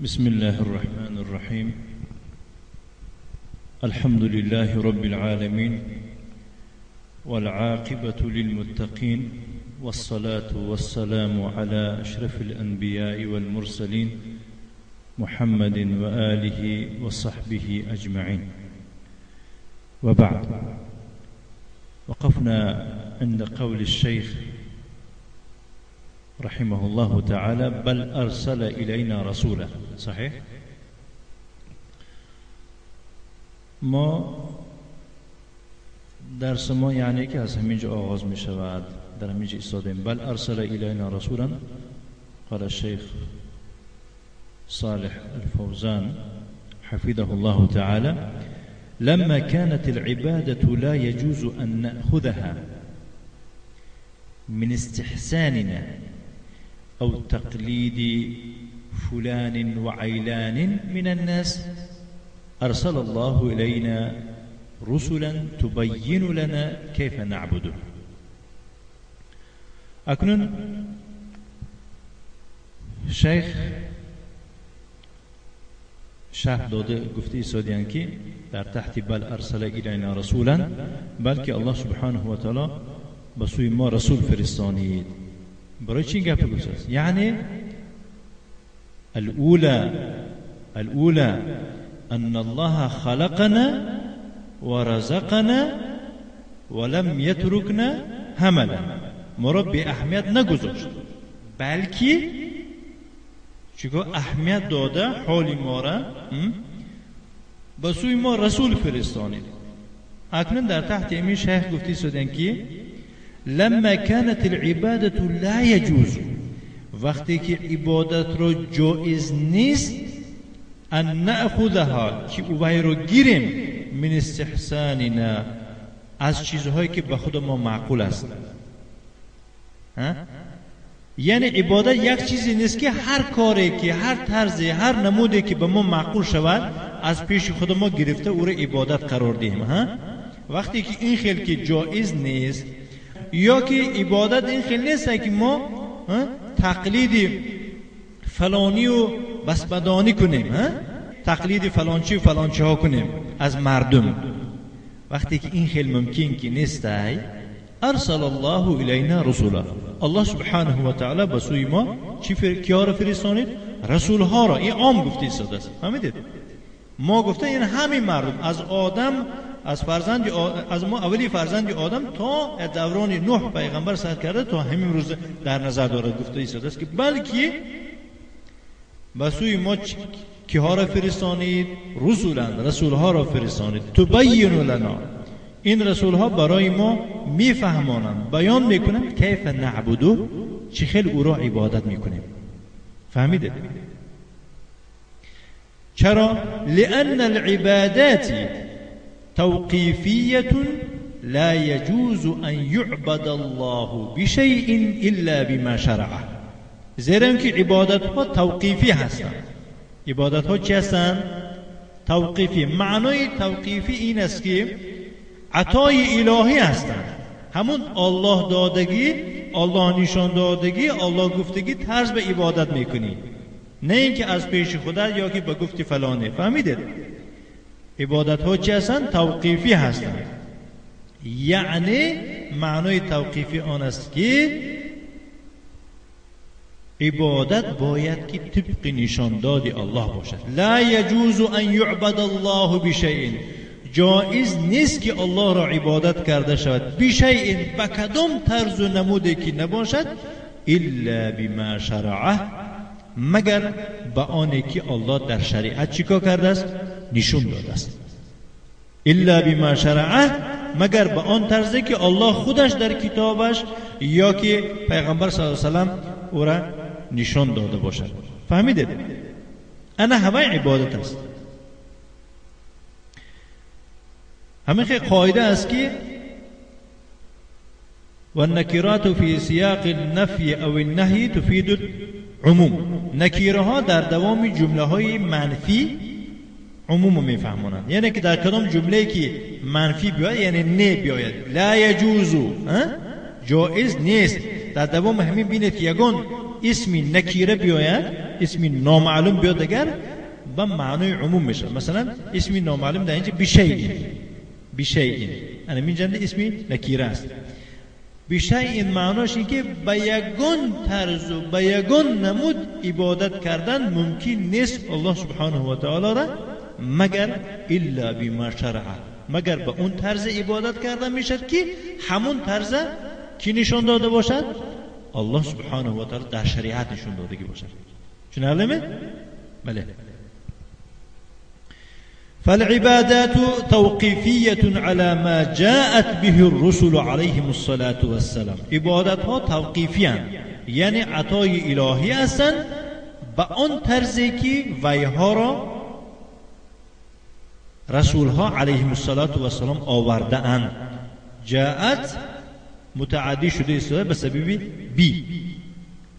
بسم الله الرحمن الرحيم. الحمد لله رب العالمين، والعاقبة للمتقين، والصلاة والسلام على أشرف الأنبياء والمرسلين محمد وآله وصحبه أجمعين. وبعد، وقفنا عند قول الشيخ رحمه الله تعالى: بل أرسل إلينا رسولا. صحيح؟ ما درس ما یعنی که از همینجا آغاز می شود، در همینجا ایستادیم. بل ارسل الینا رسولا. قال الشيخ صالح الفوزان حفظه الله تعالى: لما كانت العبادة لا يجوز أن نأخذها من استحساننا أو تقليد فلان وعيلان من الناس، أرسل الله إلينا رسلا تبين لنا كيف نعبده. اکنون شیخ شرح داده گفته ایستادیان که در تحت بل ارسل الینا رسولا، بلکه الله سبحانه و تعالی به سوی ما رسول فرستانید. برای چی این گپ گفته است؟ یعنی الاولى ان الله خلقنا ورزقنا ولم يتركنا هملا. ما را به اهمیت نگذاشت، بلکه چیکار اهمیت داده حال ما را به سوی ما رسول فرستانید. اکنون در تحت این شیخ گفتی شدن که لما كانت العبادة لا يجوز، وقتی که عبادت را جایز نیست، ان نأخذها، که اوی رو گیریم، من استحساننا، از چیزهایی که به خود ما معقول است. یعنی عبادت یک چیزی نیست که هر کاری که هر طرزی هر نمودی که به ما معقول شود از پیش خود ما گرفته او را عبادت قرار دهیم. وقتی که این خیل که جایز نیست، یا که عبادت این خیل نیست که ما تقلید فلانی و بسبدانی کنیم، تقلید فلانچی و فلانچی ها کنیم از مردم، وقتی که این خیل ممکن که نیست، ارسل الله الینا رسولا، الله سبحانه و تعالی به سوی ما چی کیا را فرستانید؟ رسول ها را. این عام گفته ایستاده است، فهمیدید؟ ما گفته این همین مردم از آدم، از فرزند از ما اولی فرزند آدم تا دوران نوح پیغمبر سر کرده تا همین روز در نظر دارد گفته ایستاده است که بلکه به سوی ما کیها را فرستانید؟ رسولان، رسول ها را فرستانید. تبین لنا، این رسول ها برای ما میفهمانند، بیان میکنند کیف نعبدو، چه خیلی او را عبادت میکنیم. فهمیده؟ چرا؟ لأن العبادات توقيفية لا يجوز أن يعبد الله بشيء إلا بما شرعه. زیرا که عبادت ها توقیفی هستند. عبادت ها چی هستند؟ توقیفی. معنای توقیفی این است که عطای الهی هستند، همون الله دادگی، الله نشان دادگی، الله گفتگی طرز به عبادت میکنی، نه اینکه از پیش خدا یا که به گفتی فلانه. فهمیدید؟ عبادت ها چی هستند؟ توقیفی هستند. یعنی معنای توقیفی آن است که عبادت باید که طبق نشان داد الله باشد. لا يجوز ان يعبد الله بشیء، جایز نیست که الله را عبادت کرده شود بشیء، به کدام طرز و نمودی که نباشد، الا بما شرعه، مگر به آنی که الله در شریعت چیکار کرده است؟ نشون داده است. الا بما شرعه، مگر به آن طرزی که الله خودش در کتابش یا که پیغمبر صلی الله علیه و سلم او را نشان داده باشد. فهمیدید؟ انا همه عبادت است. همه خیلی قاعده است که والنکرات فی سیاق النفی او النهی تفید العموم. نکیره ها در دوام جمله های منفی عموم میفهمانند، یعنی که در کدام جمله که منفی بیاید، یعنی نه بیاید، لا یجوز، جایز نیست، در دوام همین بینید که یگان اسمی نکیره بیاید، اسم نامعلوم بیاد اگر به معنای عموم میشه. مثلا اسم نامعلوم در اینجا بشیء، بشیء انا اینجا اسمی نکیره است. بشیء معناش این که به یگان طرز و به یگان نمود عبادت کردن ممکن نیست الله سبحانه و تعالی را مگر الا بما شرع، مگر به اون طرز عبادت کردن میشد که همون طرز کی نشان داده باشد؟ الله سبحانه و تعالی در شریعت نشون دادگی باشد. tushunarlimi? بله. فالعبادات توقيفية على ما جاءت به الرسل عليهم الصلاة والسلام. عبادت ها توقیفی، یعنی عطای الهی هستند به آن طرزی که ویها را رسول ها علیهم الصلاة والسلام آورده اند. جاءت متعدی شده ایستاده به سبب بی،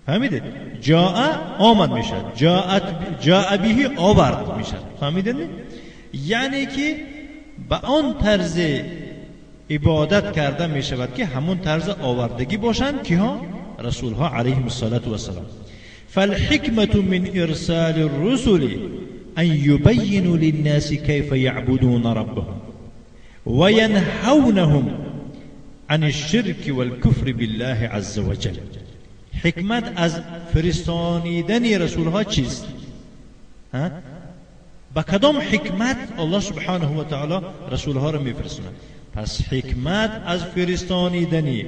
فهمیدید؟ جاء آمد میشد، جاءت جاء به آورد میشد، فهمیدید؟ یعنی که به آن طرز عبادت کرده می شود که همون طرز آوردگی باشند که ها رسول ها علیهم الصلاة والسلام. فالحكمة من إرسال الرسل أن يبينوا للناس كيف يعبدون ربهم وينهونهم عن الشرك والكفر بالله عز وجل. حکمت از فرستانیدن رسول ها چیست؟ ها؟ با کدام حکمت الله سبحانه و تعالی رسول ها را میفرستاند؟ پس حکمت از فرستانیدن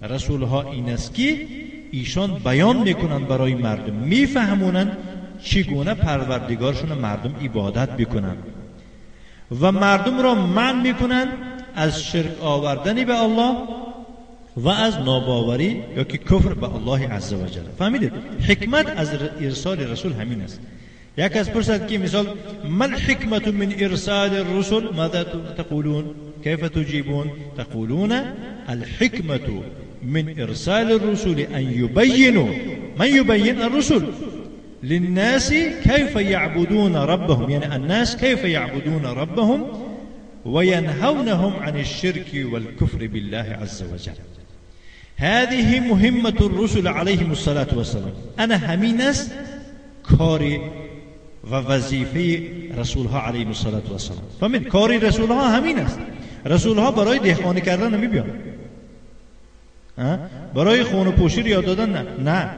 رسول ها این است که ایشان بیان میکنند برای مردم، میفهمونند چگونه پروردگارشون مردم عبادت بکنند و مردم را منع میکنند از شرک آوردن به الله و از ناباوری یا که کفر به الله عز وجل. فهمیدید؟ حکمت از ارسال رسول همین است. یک از پرسد که مثال ما الحكمة من إرسال الرسل، ماذا تقولون؟ كيف تجيبون؟ تقولون الحكمة من إرسال الرسل أن يبينوا، من يبين؟ الرسل للناس كيف يعبدون ربهم، يعني الناس كيف يعبدون ربهم وينهونهم عن الشرك والكفر بالله عز وجل. هذه مهمة الرسل عليهم الصلاة والسلام. أنا همین است کاری و وظیفه رسول ها علیهم الصلاة والسلام. فهمید؟ کاری رسول ها همین است. رسول ها برای دهقانی کردن نمی‌بیان، برای خون و پوشی یاد دادن نه، نه،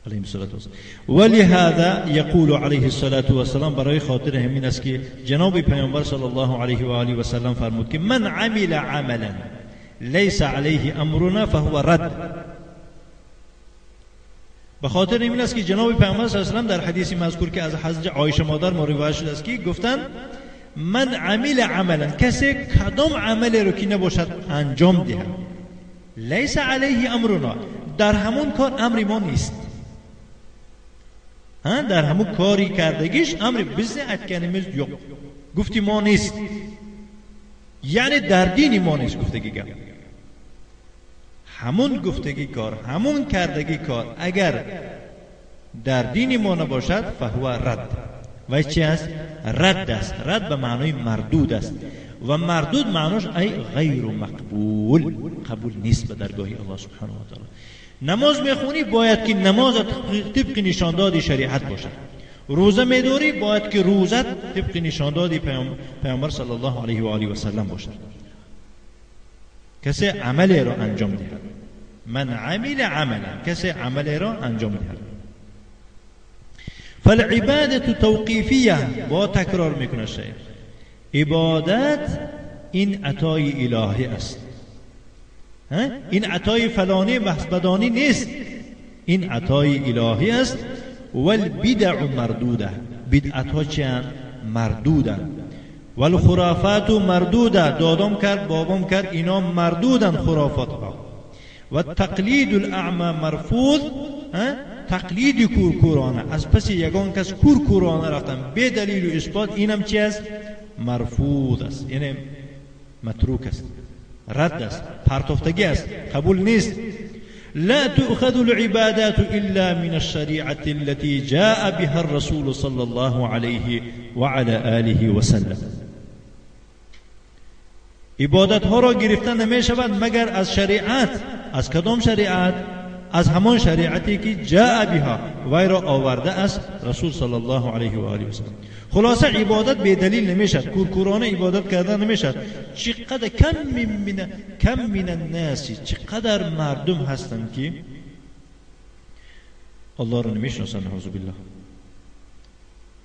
علیهم الصلاة والسلام. ولهذا يقول علیه الصلاة والسلام، برای خاطر همین است که جناب پیامبر صلی الله علیه و آله و سلم فرمود که من عمل عملا لیس علیه امرنا فهو رد. به خاطر این است که جناب پیامبر صلی الله علیه و سلم در حدیث مذکور که از حضرت عایشه مادر ما روایت شده است که گفتند من عمل عملا، کسی کدام عملی رو که نباشد انجام دهد، لیس علیه امرنا، در همون کار امر ما نیست، در همون کاری کردگیش امر bizni aytganimiz yo'q، گفتی ما نیست، یعنی در دین ما نیست گفتگی گپ. همون گفتگی کار، همون کردگی کار اگر در دین ما نباشد فهو رد. و چی است؟ رد است. رد به معنای مردود است و مردود معناش ای غیر مقبول، قبول نیست به درگاه الله سبحانه و تعالی. نماز میخونی باید که نماز طبق نشانداد شریعت باشد. روزه میداری باید که روزت طبق نشانداد پیامبر صلی الله علیه و آله و سلم باشد. کسی عمل را انجام دهد، من عمل عملا، کسی عمل را انجام دهد. فالعبادة توقیفیه، با تکرار میکنه شیخ، عبادت این عطای الهی است، این عطای فلانی محسبدانی نیست، این عطای الهی است. والبدع مردوده، بدعت ها چیان؟ مردودن. والخرافات مردوده، دادم کرد بابام کرد، اینا مردودن خرافات ها. و تقلید الاعمى مرفوض، تقلید کورکورانه، از پس یگان کس کورکورانه رفتن به دلیل و اثبات، اینم چی است؟ مرفوض است، یعنی متروک است، رد است، پرتافتگی است، قبول نیست. لا تؤخذ العبادات إلا من الشريعة التي جاء بها الرسول صلى الله عليه وعلى آله وسلم. عبادت ها را گرفتن نمی شود مگر از شریعت. از کدام شریعت؟ از همان شریعتی که جاء بها وی را آورده است رسول صلی الله علیه و آله و سلم. خلاصه عبادت به دلیل نمیشد، کورکورانه عبادت کردن نمیشد. چقدر کم من الناس، چقدر مردم هستند که الله را نمیشناسند، نعوذ بالله.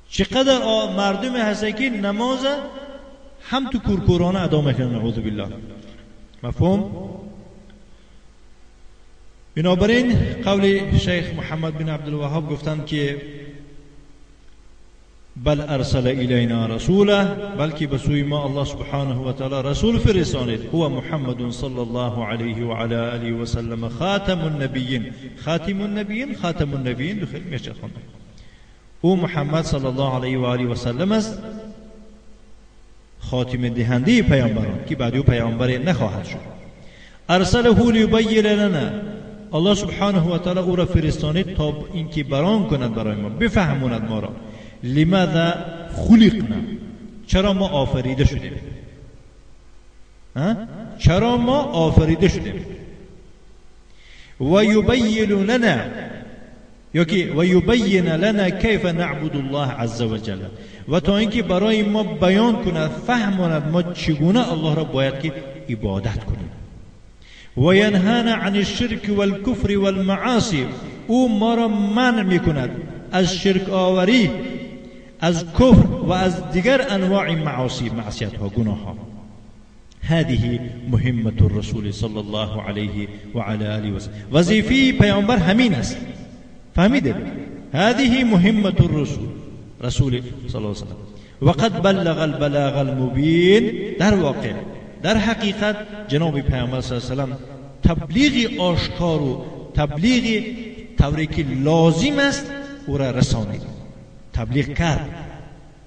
چقدر مردم هستند که نماز هم تو کورکورانه ادا میکنن، نعوذ بالله. مفهوم؟ بنابراین قول شیخ محمد بن عبدالوهاب گفتند که بل ارسل الینا رسوله، بلکه به سوی ما الله سبحانه و تعالی رسول فرستانید، هو محمد صلی الله علیه و علی آله و سلم خاتم النبیین. خاتم النبیین، خاتم النبیین دخل میشه خواند. او محمد صلی الله علیه و آله و سلم است، خاتم دهنده پیامبران که بعد او پیامبر نخواهد شد. ارسله لیبین لنا، الله سبحانه و تعالی او را فرستانید تا اینکه بران کند برای ما، بفهماند ما را. لماذا خلقنا، چرا ما آفریده شدیم، چرا ما آفریده شدیم. و یبین لنا، یا که و یبین لنا کیف نعبد الله عز وجل، و تا اینکه برای ما بیان کند، فهماند ما چگونه الله را باید که عبادت کنیم. و ینهانا عن الشرک والکفر والمعاصی، او ما را منع میکند از شرک آوری، از کفر و از دیگر انواع معاصی، معصیت ها، گناه ها. هذه مهمة الرسول صلی الله علیه و علی آله و سلم. وظیفه پیامبر همین است. فهمیده؟ هذه مهمة الرسول، رسول صلی الله علیه و سلم. وقد بلغ البلاغ المبین. در واقع، در حقیقت جناب پیامبر صلی الله علیه و سلم تبلیغ آشکار و تبلیغ طوری که لازم است او را رسانید، تبلیغ کرد،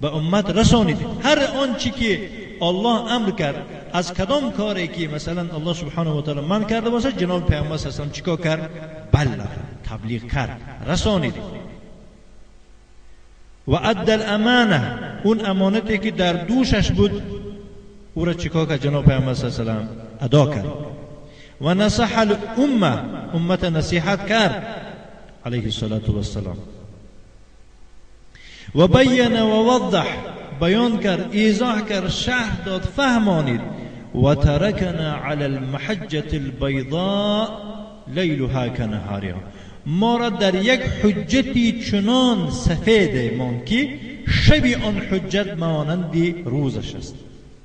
به امت رسانید. هر آنچه که الله امر کرد، از کدام کاری که مثلا الله سبحانه و تعالی من کرده باشه، جناب پیامبر صلی الله علیه و سلم چیکار کرد؟ بلغ، تبلیغ کرد، رسانید. و ادى الامانه، اون امانتی که در دوشش بود او را چیکار کرد؟ جناب پیامبر صلی الله علیه و سلم ادا کرد. و نصح الامه، امت نصیحت کرد علیه الصلاة والسلام. و بین و وضح، بیان کرد، ایضاح کرد، شرح داد، فهمانید. و ترکنا علی المحجة البیضاء لیلها کنهارها، ما را در یک حجتی چنان سفید ماند که شب آن حجت مانند روزش است.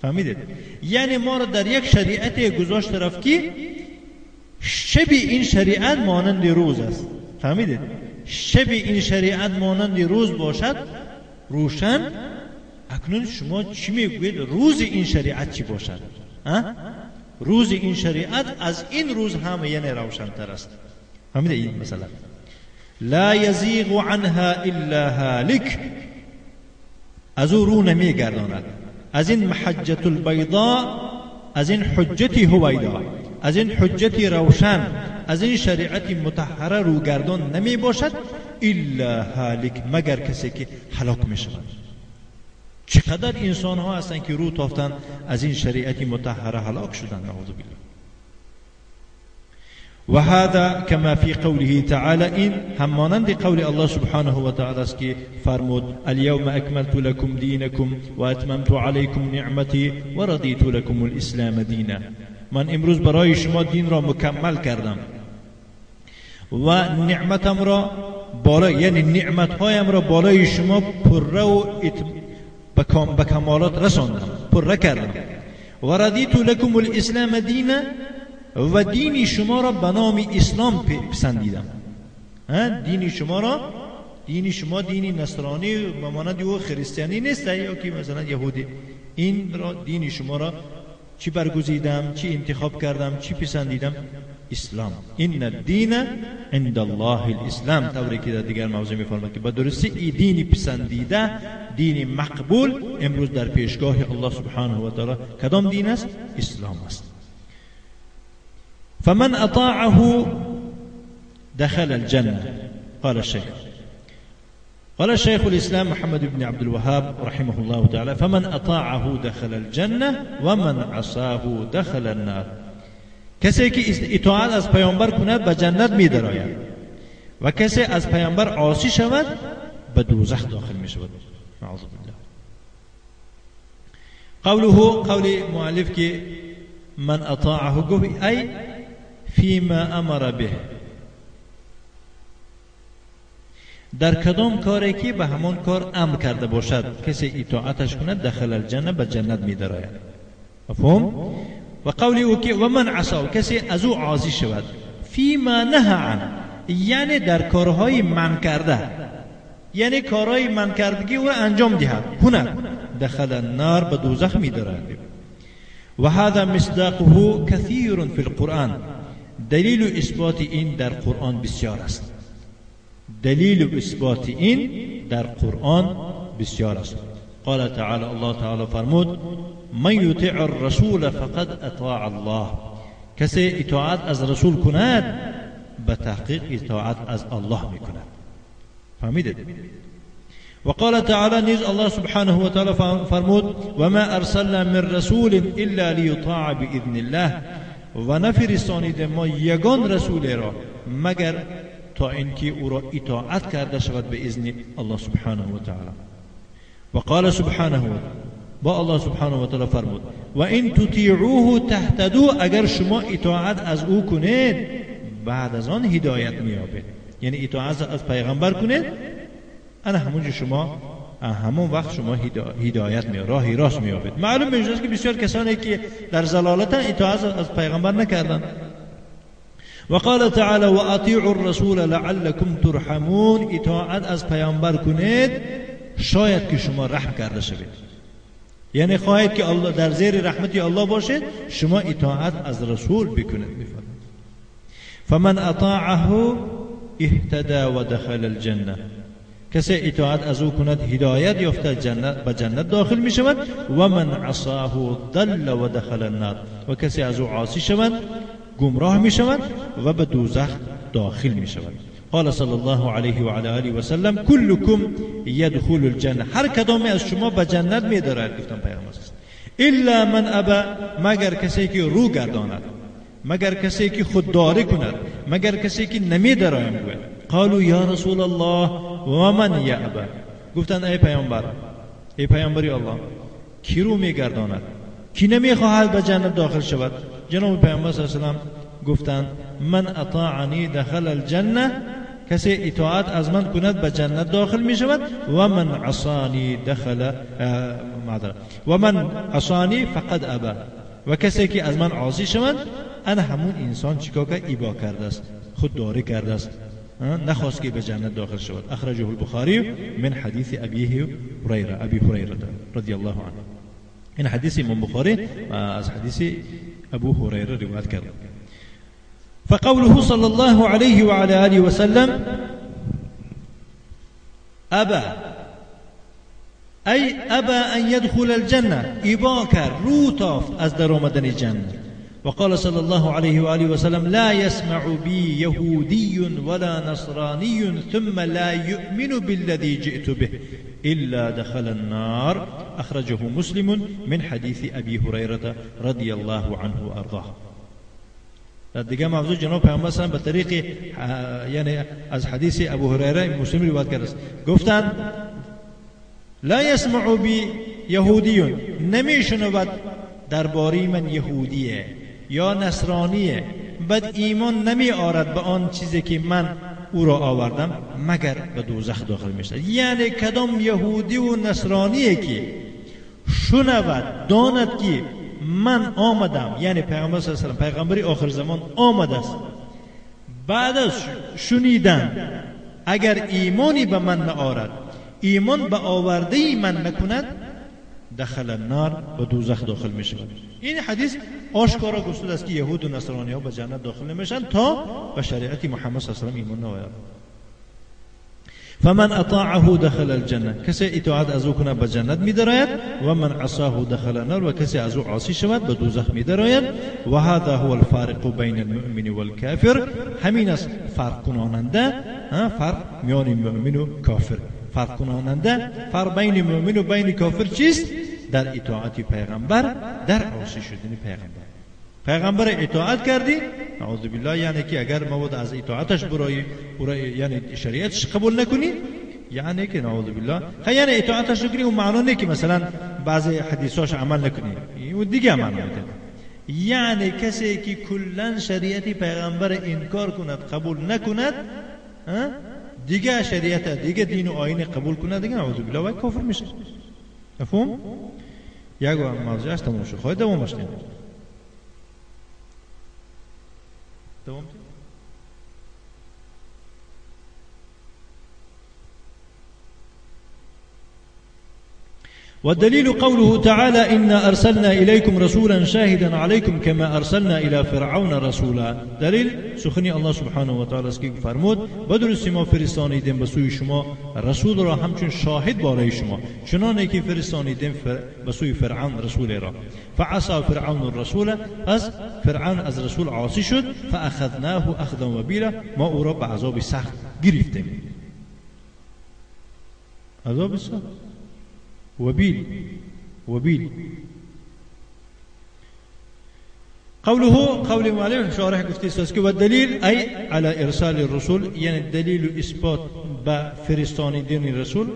فهمیدید؟ یعنی ما را در یک شریعت گذاشت رفت که شب این شریعت مانند روز است. فهمیدید؟ شب این شریعت مانند روز باشد، روشن. اکنون شما چی میگویید روز این شریعت چی باشد؟ روز این شریعت از این روز هم یعنی روشنتر است. فهمیده این مثلا؟ لا یزیغ عنها الا هالک، از او رو نمیگرداند، از این محجة البیضاء، از این حجت هویدا، از این حجت روشن، از این شریعت مطهره روگردان نمی باشد، الا هالک، مگر کسی که هلاک می شود. چقدر انسان ها هستند که رو تافتند از این شریعت مطهره هلاک شدند، نعوذ بالله. و هذا كما في قوله تعالى، این همانند قول الله سبحانه و تعالی است که فرمود اليوم اکملت لكم دینکم و اتممت علیکم نعمتی و رضیت لكم الاسلام دینا. من امروز برای شما دین را مکمل کردم و نعمتم را بالای، یعنی نعمتهایم را بالای شما پره و به کمالات رساندم، پره کردم. و رضیت لكم الاسلام دینا، و دین شما را به نام اسلام پسندیدم. دین شما را، دین شما دین نصرانی به مانند او خریستیانی نیست یا که مثلا یهودی. این را دین شما را چی برگزیدم، چی انتخاب کردم، چی پسندیدم؟ اسلام. ان الدین عند الله الاسلام. طوری که در دیگر موضوع می‌فرماید که به درستی این دین پسندیده، دین مقبول امروز در پیشگاه الله سبحانه و تعالی کدام دین است؟ اسلام است. فمن اطاعه دخل الجنة. قال الشيخ الإسلام محمد بن عبد الوهاب رحمه الله تعالى: فمن أطاعه دخل الجنة ومن عصاه دخل النار. کسی که اطاعت از پیامبر کند به جنت میدراید و کسی از پیامبر عاصی شود به دوزخ داخل می شود. نعوذ بالله. قوله، قول مؤلف که من اطاعه گفت ای فيما امر به، در کدام کاری که به همان کار امر کرده باشد کسی اطاعتش کند دخل الجنه، به جنت می درآید. مفهوم؟ و قول او که و من عصا، کسی از او عاصی شود، فيما نهى عنه، یعنی در کارهای من کرده، یعنی کارهای من کردگی او را انجام دهد کند، دخل النار، به دوزخ می درآید. و هذا مصداقه كثير في القرآن، دلیل اثبات این در قرآن بسیار است. دلیل اثبات این در قرآن بسیار است. قال تعالی، الله تعالی فرمود من یطع الرسول فقد اطاع الله، کسی اطاعت از رسول کند به تحقیق اطاعت از الله میکند. فهمیدید؟ و قال تعالی، نیز الله سبحانه و تعالی فرمود و ما ارسلنا من رسول الا لیطاع باذن الله، و نفرستانید ما یگان رسول را مگر تا اینکه او را اطاعت کرده شود به اذن الله سبحانه و تعالی. و قال سبحانه، با الله سبحانه و تعالی فرمود و این تطیعوه تهتدوا، اگر شما اطاعت از او کنید بعد از آن هدایت می‌یابید. یعنی اطاعت از پیغمبر کنید، انا همونجا شما همون وقت شما هدایت می، راهی راست می‌یابید. معلوم میشه که بسیار کسانی که در ضلالتن اطاعت از پیغمبر نکردن. وقال تعالی و اطیعوا الرسول لعلكم ترحمون، اطاعت از پیامبر کنید شاید که شما رحم کرده شوید. یعنی خواهید که الله در زیر رحمت الله باشید، شما اطاعت از رسول بکنید. میفرماید فمن اطاعه اهتدى و دخل الجنه، کسی اطاعت از او کند هدایت یافته جنت، به جنت داخل می شود. و من عصاه ضل و دخل النار، و کسی از او عاصی شود گمراه می شود و به دوزخ داخل می شود. قال صلی الله علیه و علی آله و سلم کلکم یدخل الجنه، هر کدام از شما به جنت می درآید. گفتم پیامبر الا من ابا، مگر کسی که رو گرداند، مگر کسی که خودداری کند، مگر کسی که نمی درایم گوید. قالوا یا رسول الله و من یأبا، گفتند ای پیامبر، ای پیامبری الله، کی رو میگرداند، کی نمیخواهد به جنت داخل شود؟ جناب پیامبر صلی الله علیه و سلم گفتند من اطاعنی دخل الجنه، کسی اطاعت از من کند به جنت داخل می شود. و من عصانی دخل و من عصانی فقد ابا، و کسی که از من عاصی شود انا همون انسان چیکار کرد؟ ایبا کرده است، خودداری کرده است، نخواست که به جنت داخل شود. اخرجه البخاری من حدیث ابی هریره، ابی هریره رضی الله عنه. این حدیث امام بخاری از حدیث ابو هریره روایت کرد. فقوله صلى الله عليه وعلى آله وسلم أبى، أي أبى أن يدخل الجنة، إبا کرد، رو تافت از در آمدن جنت. وقال صلى الله عليه وآله وسلم لا يسمع بي يهودي ولا نصراني ثم لا يؤمن بالذي جئت به إلا دخل النار. أخرجه مسلم من حديث أبي هريرة رضي الله عنه وأرضاه. در دیگه موضوع جناب پیامبر صلی به طریق یعنی از حدیث ابو هریره مسلم روایت کرده است، گفتند لا یسمع بی یهودی، نمیشنود درباره من یهودیه یا نصرانیه، بعد ایمان نمی آرد به آن چیزی که من او را آوردم مگر به دوزخ داخل میشد. یعنی کدام یهودی و نصرانیه که شنود داند که من آمدم، یعنی پیغمبر صلی الله علیه و سلم پیغمبری آخر زمان آمده است، بعد از شنیدن اگر ایمانی به من نآرد، ایمان به آورده من نکند، دخل النار، به دوزخ داخل می شود. این حدیث آشکارا گفته است که یهود و نصرانی ها به جنت داخل نمیشن تا به شریعت محمد صلی الله علیه و سلم ایمان نیاورند. فمن اطاعه دخل الجنه، کسی اطاعت از او کنه به جنت میدراید، و من عصاه دخل النار، و کسی از او عاصی شود به دوزخ میدراید. و هذا هو الفارق بین المؤمن والکافر، همین است فرق کناننده، فرق میان مؤمن و کافر. فرق کناننده فرق بین مؤمن و بین کافر چیست؟ در اطاعت پیغمبر، در عاصی شدن پیغمبر. پیغمبر اطاعت کردی، نعوذ بالله، یعنی که اگر مواد از اطاعتش برای یعنی شریعتش قبول نکنی، یعنی که نعوذ بالله، یعنی اطاعتش نکنی اون معنا نه که مثلا بعضی حدیثاش عمل نکنی، اون دیگه معنا میده. یعنی کسی که کلا شریعت پیغمبر انکار کند، قبول نکند، دیگه شریعت، دیگه دین و آیین قبول کند، دیگه نعوذ بالله و کافر میشه. مفهوم؟ یک موضوع است، تمام شد. خواهی دوامش نیم. دوام. والدليل قوله تعالى إنا أرسلنا إليكم رسولا شاهدا عليكم كما أرسلنا إلى فرعون رسولا. دلیل سخنی الله سبحانه و تعالی است که فرمود بدرستی ما فرستانیدیم به سوی شما رسول را همچون شاهد بالای شما، چنانه که فرستانیدیم به سوی فرعون رسول را. فعصى فرعون الرسول، پس فرعون از رسول عاصی شد، فأخذناه أخذا وبیلا، ما او را به عذاب سخت گرفتیم. عذاب سخت، وبيل وبيل. قوله قول مؤلف شارح گفته است که والدلیل ای على ارسال الرسول، یعنی دلیل اثبات به فرستانیدن رسول.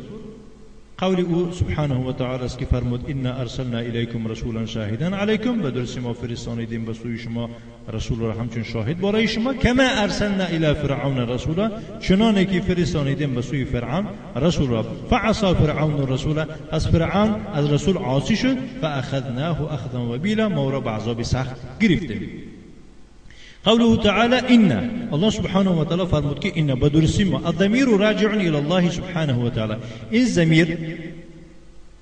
قول او سبحانه و تعالی است که فرمود انا ارسلنا الیکم رسولا شاهدا علیکم، به درستی ما فرستانیدیم به سوی شما رسول را همچون شاهد برای شما، کما ارسلنا الی فرعون رسولا، چنانه که فرستانیدیم به سوی فرعون رسول را. فعصى فرعون الرسول، از فرعون از رسول عاصی شد، فاخذناه اخذا وبیلا، ما را به عذاب سخت گرفتیم. قوله تعالى إن، الله سبحانه وتعالى فرمود که إن بدرستی ما، الضمیر راجع إلى الله سبحانه وتعالى. این ضمیر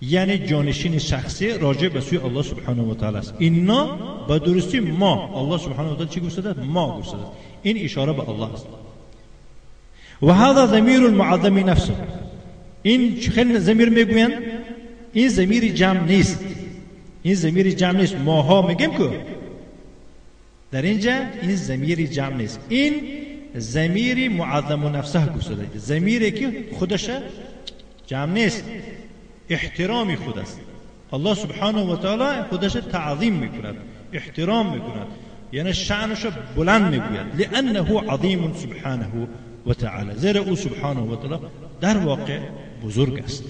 یعنی جانشین شخصی راجع به سوی الله سبحانه و تعالی است. إنا بدرستی ما، الله سبحانه و تعالی چی گفته؟ ما گفته. این اشاره به الله است. و هذا ضمیر المعظم نفسه. این خیلی ضمیر میگویند، این ضمیر جمع نیست، این ضمیر جمع نیست. ماها میگیم که در اینجا این ضمیر جمع نیست، این ضمیر معظم نفسه گفته، ضمیری که خودش جمع نیست، احترام خود است. الله سبحانه و تعالی خودش تعظیم میکند، احترام میکند، یعنی شأنش بلند میگوید، لأنه عظیم سبحانه و تعالی، زیرا او سبحانه و تعالی در واقع بزرگ است.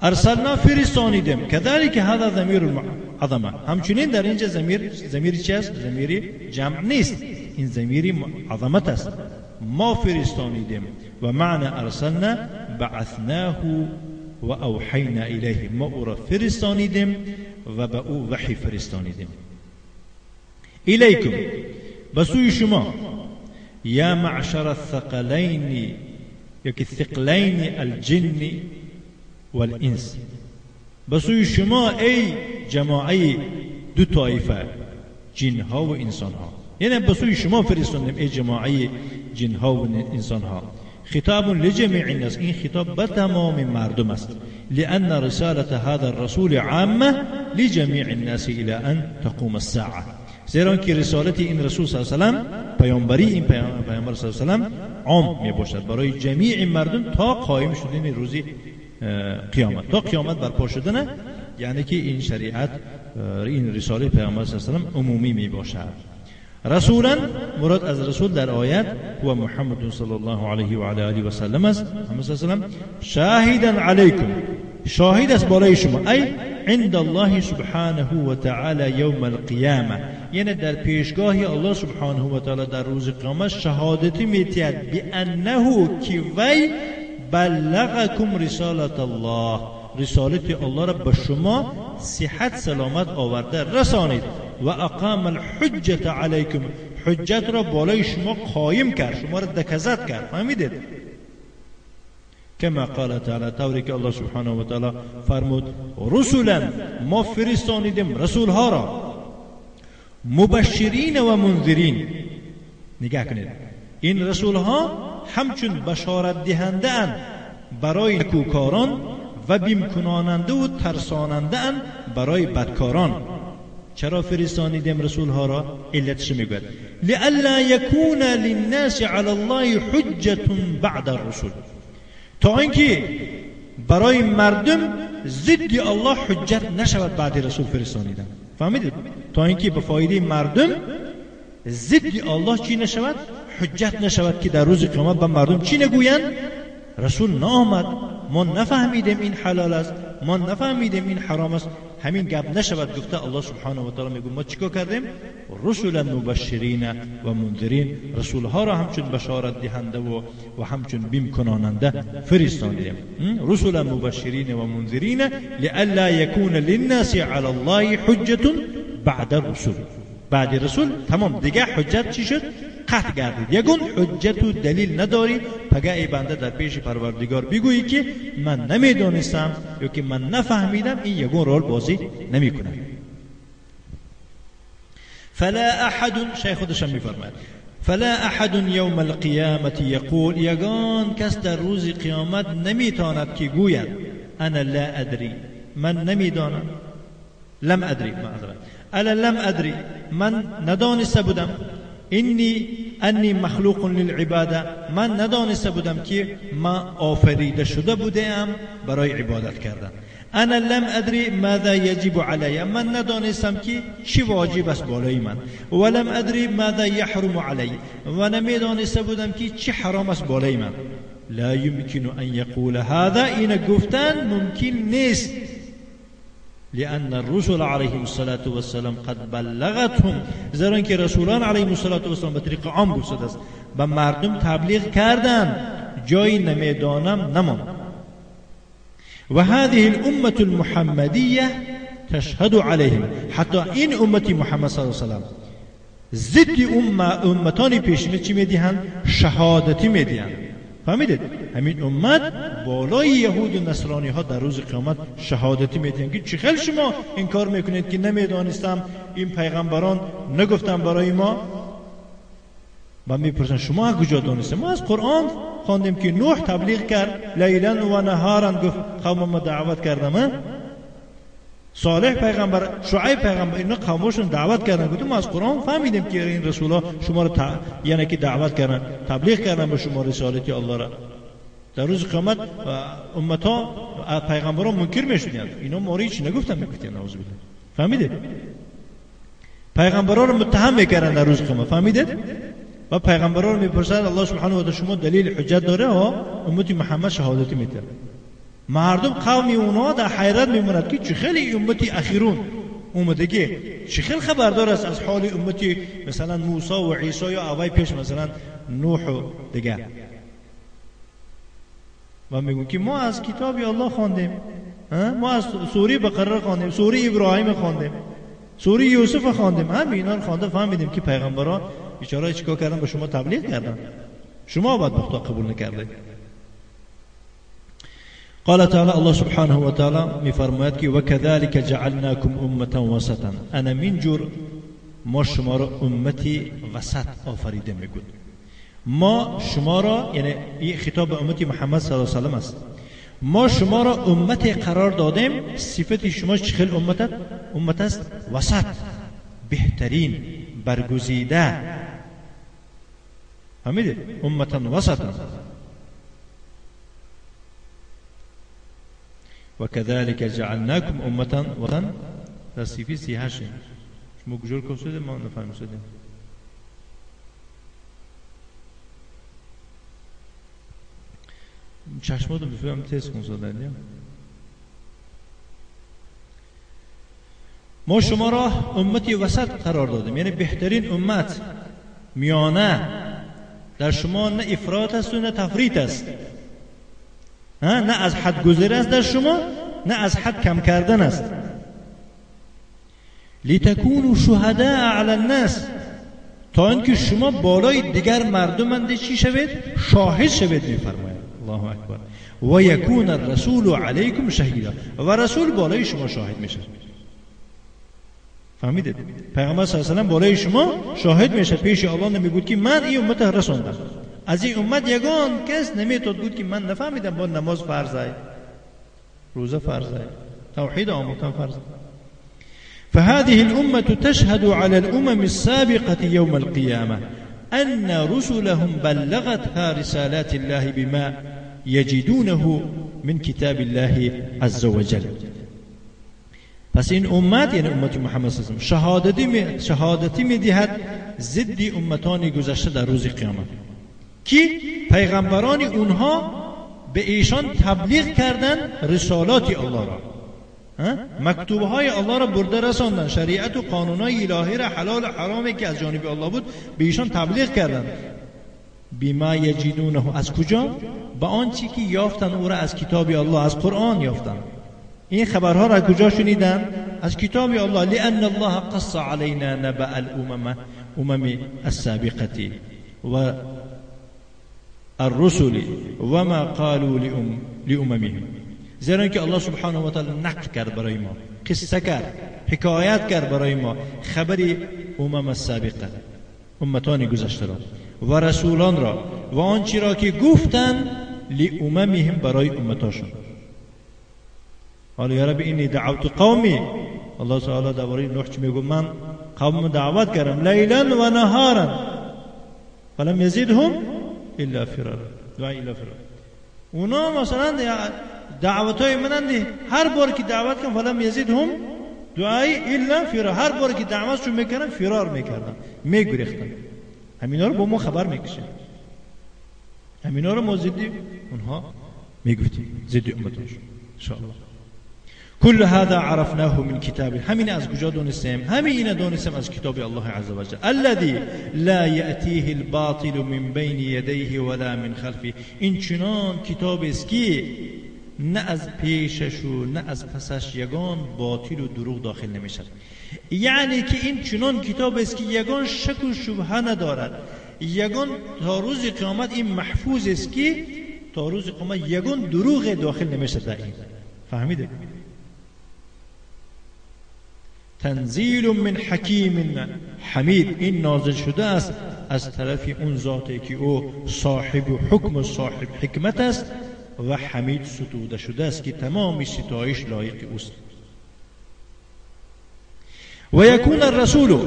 ارسلنا فرستانیدیم، كذلك هذا ضمیر العظمه، همچنین در اینجا ضمیر چی است؟ ضمیر جمع نیست، این ضمیر عظمت است. ما فرستانیدیم و معنی ارسلنا بعثناه و اوحینا الیه، ما او را فرستانیدیم و به او وحی فرستانیدیم. الیکم به سوی شما، یا معشر الثقلین، یکی الثقلین الجن والانس، به سوی شما ای جماعه دو طایفه، جنها و انسانها، یعنی به سوی شما فرستاندیم ای جماعه جنها و انسانها. خطاب لجميع الناس، این خطاب به تمام مردم است، لأن رسالة هذا الرسول عامة لجميع الناس إلى أن تقوم الساعة، زیرا که رسالت این رسول صلی الله علیه و سلم، پیامبری این پیامبر صلی الله علیه و سلم عام می باشد برای جمیع مردم تا قایم شدن روز قیامت، تا قیامت برپا شدن، یعنی که این شریعت، این رساله پیامبر صلی الله علیه و سلم عمومی می باشد. رسولا، مراد از رسول در آیت هو محمد صلی الله علیه و علی آله و سلم است. محمد صلی الله علیه و سلم شاهدا علیکم، شاهد است بالای شما، ای عند الله سبحانه و تعالی یوم القیامه، یعنی در پیشگاه الله سبحانه و تعالی در روز قیامت شهادتی میتید بانه که وی بلغکم رسالت الله، رسالت الله را به شما صحت سلامت آورده رسانید، و اقام الحجة علیکم، حجت را بالای شما قایم کرد، شما را دکزت کرد. فهمیدید؟ کما قال تعالی، طوری که الله سبحانه و تعالی فرمود رسولا، ما فرستانیدیم رسول ها را، مبشرین و منذرین. نگاه کنید، این رسول ها همچون بشارت دهنده اند برای نیکوکاران و بیم کناننده و ترساننده اند برای بدکاران. چرا فرستانیدیم رسول ها را؟ علتش میگوید لئلا یکون للناس علی الله حجة بعد الرسل، تا اینکه برای مردم ضد الله حجت نشود بعد رسول فرستانیدن. فهمیدید؟ تا اینکه به فایده مردم ضد الله چی نشود؟ حجت نشود که در روز قیامت به مردم چی نگویند؟ رسول نآمد، ما نفهمیدیم این حلال است، ما نفهمیدیم این حرام است. همین گپ نشود گفته الله سبحانه و تعالی میگه ما چیکار کردیم؟ رسولا مبشرین و منذرین، رسول ها را همچون بشارت دهنده و همچون بیم کناننده فرستاندیم. رسولا مبشرین و منذرین لئلا یکون للناس علی الله حجة بعد الرسول. بعد رسول تمام دیگه حجت چی شد؟ قطع گردید. یگون حجت و دلیل نداری پگه ای بنده در پیش پروردگار بگویی که من نمیدانستم یا که من نفهمیدم، این یگون رول بازی نمیکنه. فلا احد، شیخ خودش هم میفرماید فلا احد یوم القیامة یقول، یگان کس در روز قیامت نمیتاند که گوید انا لا ادری، من نمیدانم، لم ادری، معذرت، انا لم ادری، من ندانسته بودم، اینی انی مخلوق للعباده، من ندانسته بودم که ما آفریده شده بودم برای عبادت کردن. انا لم ادری ماذا یجب علی، من ندانستم که چی واجب است بالای من، ولم ادری ماذا یحرم علی، و نمیدانسته بودم که چی حرام است بالای من. لا يمكن ان يقول هذا، این گفتن ممکن نیست، لأن الرسل عليهم الصلاة والسلام قد بلغتهم، زیرا که رسولان علیهم الصلاة والسلام به طریق عام گفته است به مردم تبلیغ کردن، جایی نمیدانم نماند. و هذه الأمة المحمدية تشهد عليهم، حتی این امت محمد صلی الله علیه و سلم ضد امتان پیشینه چی میدهند؟ شهادتی میدهند. فهمیدید؟ همین امت بالای یهود و نصرانی ها در روز قیامت شهادتی میدهند که چه خیلی شما انکار میکنید که نمیدانستم، این پیغمبران نگفتن برای ما. و میپرسن شما از کجا دانستید؟ ما از قرآن خواندیم که نوح تبلیغ کرد لیلا و نهارا، گفت قوم ما دعوت کردم. صالح پیغمبر، شعیب پیغمبر، اینا قومشون دعوت کردن، گفتم ما از قرآن فهمیدیم که این رسولا شما رو یعنی که دعوت کردن، تبلیغ کردن به شما رسالت الله را. در روز قیامت امت‌ها پیغمبران منکر میشدن، اینا ما رو هیچ نگفتن، میگفتن نعوذ بالله. فهمیدید؟ پیغمبران رو متهم میکردن در روز قیامت. فهمیدید؟ و پیغمبران رو میپرسن الله سبحانه و تعالی شما دلیل حجت داره؟ ها، امت محمد شهادتی میده. مردم قومی اونا در حیرت میموند که چه خیلی امتی اخیرون اومده که چه خیلی خبردار است از حال امتی مثلا موسی و عیسی یا اوای پیش مثلا نوح و دیگه. و میگون که ما از کتاب الله خواندیم، ما از سوره بقره خواندیم، سوره ابراهیم خواندیم، سوره یوسف خواندیم، همه اینا رو خوانده فهمیدیم که پیغمبران بیچاره چیکار کردن، به شما تبلیغ کردن، شما باید بخدا قبول نکردید. قال تعالی، الله سبحانه و تعالی میفرماید که وکذلک جعلناکم امه وسطا، انا من جور ما شما را امتی وسط آفریده میگود. ما شما را، یعنی این خطاب به امتی محمد صلی الله علیه و سلم است، ما شما را امت قرار دادیم. صفت شما چه خیلی امت است؟ وسط، بهترین، برگزیده. فهمیدید؟ امتا وسطا. وكذلك جعلناكم أمة وسطا. در صفحه 38 شما کجا رو شده ما نفهمیم شده. چشماتون بفهمم تست کن زدن. ما شما را امتی وسط قرار دادیم، یعنی بهترین امت، میانه. در شما نه افراط است و نه تفریط است، نه از حد گذر است در شما، نه از حد کم کردن است. لتکونوا شهداء علی الناس، تا اینکه شما بالای دیگر مردم چی شوید؟ شاهد شوید. میفرماید الله اکبر. و یکون الرسول علیکم شهیدا، و رسول بالای شما شاهد میشه. فهمیدید؟ پیغمبر صلی الله علیه و سلم بالای شما شاهد میشه، پیش الله نمیگود که من این امت رسوندم. از این امت یگان کس نمیتود بود که من نفهمیدم با نماز فرض است، روزه فرض است، توحید آموختن فرض است. فهذه الأمة تشهد على الأمم السابقة يوم القيامة أن رسلهم بلغتها رسالات الله بما يجدونه من كتاب الله عز وجل. پس این امت، یعنی امت محمد صلی الله علیه و سلم، شهادتی میدهد ضد امتان گذشته در روز قیامت که پیغمبران اونها به ایشان تبلیغ کردند رسالات الله را، مکتوبه های الله را برده رساندن، شریعت و قانونهای الهی را، حلال و حرامی که از جانب الله بود به ایشان تبلیغ کردند. بما یجدونه، از کجا؟ به آنچه که یافتن او را از کتاب الله، از قرآن یافتن. این خبرها را کجا شنیدن؟ از کتاب الله. لأن الله قص علينا نبأ الأمم امم السابقة و الرسل وما قالوا لأممهم. زیرا که الله سبحانه و تعالی نقل کرد برای ما، قصه کرد، حکایت کرد برای ما خبر امم السابقه، امتان گذشته را و رسولان را و آنچه را که گفتند لأممهم، برای امتاشون. حالا یا رب اینی دعوت قومی، الله تعالی درباره نوح چی میگه؟ من قوم دعوت کردم لیلا و نهارا فلم یزیدهم الا فرارا، دعا الا فرارا. اونا مثلا دعوت های منند، هر بار که دعوت کردم فلم یزیدهم دعای الا فرارا، هر بار که دعوتشون میکردم فرار میکردم، میگریختم. همینا رو با ما خبر میکشیم، همینا رو ما ضد اونها میگفتیم، ضد امتاشون ان شاء الله. كل هذا عرفناه من كتابه، همین از کجا دونستیم؟ همین اینه دونستیم از کتاب الله عز وجل. الذي لا يأتيه الباطل من بين يديه ولا من خلفه. این چنان کتاب است که نه از پیشش و نه از پسش یگان باطل و دروغ داخل نمیشد. یعنی که این چنان کتاب است که یگان شک و شبهه ندارد، یگان تا روز قیامت این محفوظ است که تا روز قیامت یگان دروغ داخل نمیشد در این. فهمیده؟ تنزیل من حکیم حمید، این نازل شده است از طرف اون ذاتی که او صاحب حکم و صاحب حکمت است و حمید ستوده شده است که تمام ستایش لایق اوست. و یکون الرسول،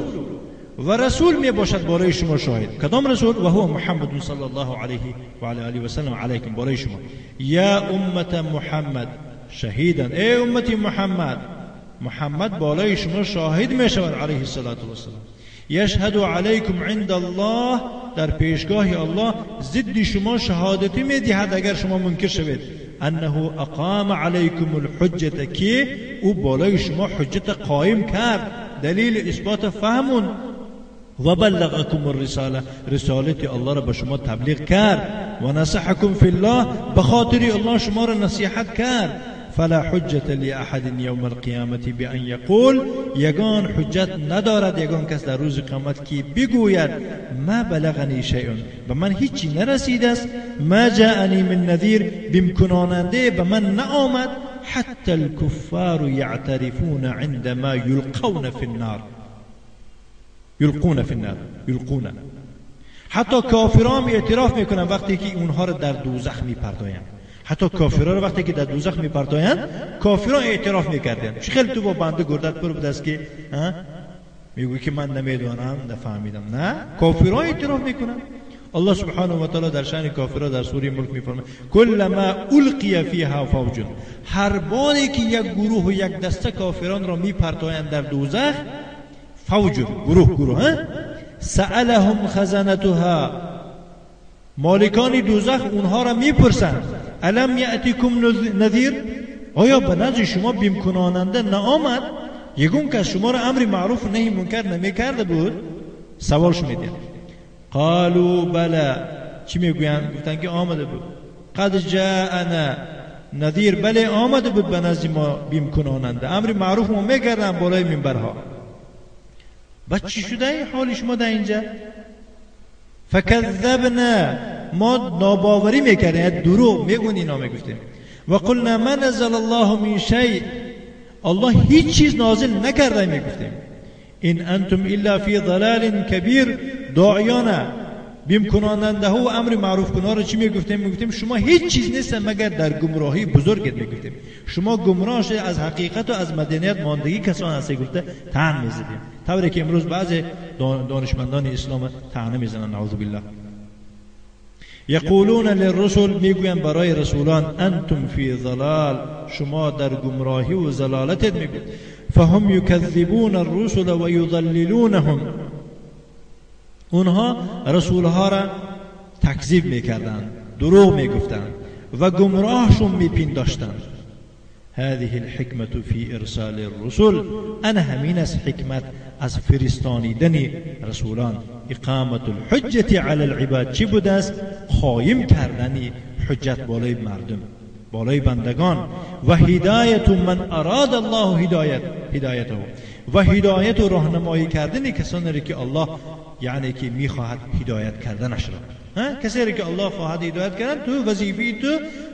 و رسول می باشد برای شما شاهد. کدام رسول؟ و هو محمد صلی الله علیه و علی آله و سلم علیکم، برای شما. یا امت محمد شهیدا، ای امت محمد، محمد بالای شما شاهد می شود علیه الصلاة والسلام. یشهد علیکم عند الله، در پیشگاه الله ضد شما شهادتی می دهد اگر شما منکر شوید. انه اقام علیکم الحجة، که او بالای شما حجت قائم کرد، دلیل اثبات فهمون. و بلغکم الرساله، رسالت الله را به شما تبلیغ کرد. و نصحکم فی الله، به خاطر الله شما را نصیحت کرد. فلا حجة لأحد يوم القيامة بأن يقول، یگان حجت ندارد یگان کس در روز قیامت که بگوید ما بلغنی شیء، به من هیچی نرسیده است، ما جاءنی من نذیر، بیم کناننده به من نآمد، حتی الكفار يعترفون عندما يلقون في النار، یلقون فی النار، یلقون، حتی کافران اعتراف میکنن وقتی که اونها را در دوزخ میپرتایند. حتی کافران رو وقتی که در دوزخ میپرتایند، کافران اعتراف میکردند. چه خیلی تو با بنده گردت پر بود است که میگویی که من نمیدانم، نفهمیدم. نه، کافران اعتراف میکنن. الله سبحانه و تعالی در شأن کافران در سوره ملک میفرماید کلما القی فیها فوج، هر باری که یک گروه و یک دسته کافران را میپرتایند در دوزخ، فوج، گروه گروه، سألهم خزنتها، مالکان دوزخ اونها را میپرسند الم یأتیکم نذیر، آیا به نزد شما بیم کناننده نآمد؟ یگون کس شما را امر معروف و نهی منکر نمیکرده بود؟ سوالش میدین. قالوا بلی، چی میگویند؟ گفتن که آمده بود. قد جاءنا نذیر، بله آمده بود به نزد ما بیم کناننده، امر معروف ما میکردن بالای منبرها. بعد چی شده حال شما در اینجا؟ فکذبنا، ما ناباوری میکردیم، یعنی دروغ میگون اینا میگفتیم. و قلنا ما نزل الله من شیء، الله هیچ چیز نازل نکرده میگفتیم. این انتم الا فی ضلال کبیر، داعیانه بیم کناننده و امر معروف کنان رو چی میگفتیم؟ میگفتیم شما هیچ چیز نیست مگر در گمراهی بزرگت میگفتیم. شما گمراه شده از حقیقت و از مدنیت ماندگی کسان هستی گفته طعن میزدیم، طوری که امروز بعضی دانشمندان اسلام طعنه میزنن، نعوذ بالله. یقولون للرسل، میگویند برای رسولان انتم فی ضلال، شما در گمراهی و ضلالت میگوید. فهم یکذبون الرسل و یضللونهم، اونها رسولها را تکذیب میکردند، دروغ میگفتند و گمراهشون میپنداشتند. هذه الحکمة فی ارسال الرسل، انا همین از حکمت از فرستانیدن رسولان. اقامت الحجة علی العباد چی بوده است؟ قایم کردن حجت بالای مردم، بالای بندگان. و هدایت من اراد الله هدایته، و هدایت و راهنمایی کردن کسانی را که الله یعنی که میخواهد هدایت کردنش را. کسی را که الله خواهد هدایت کردن، تو وظیفه تو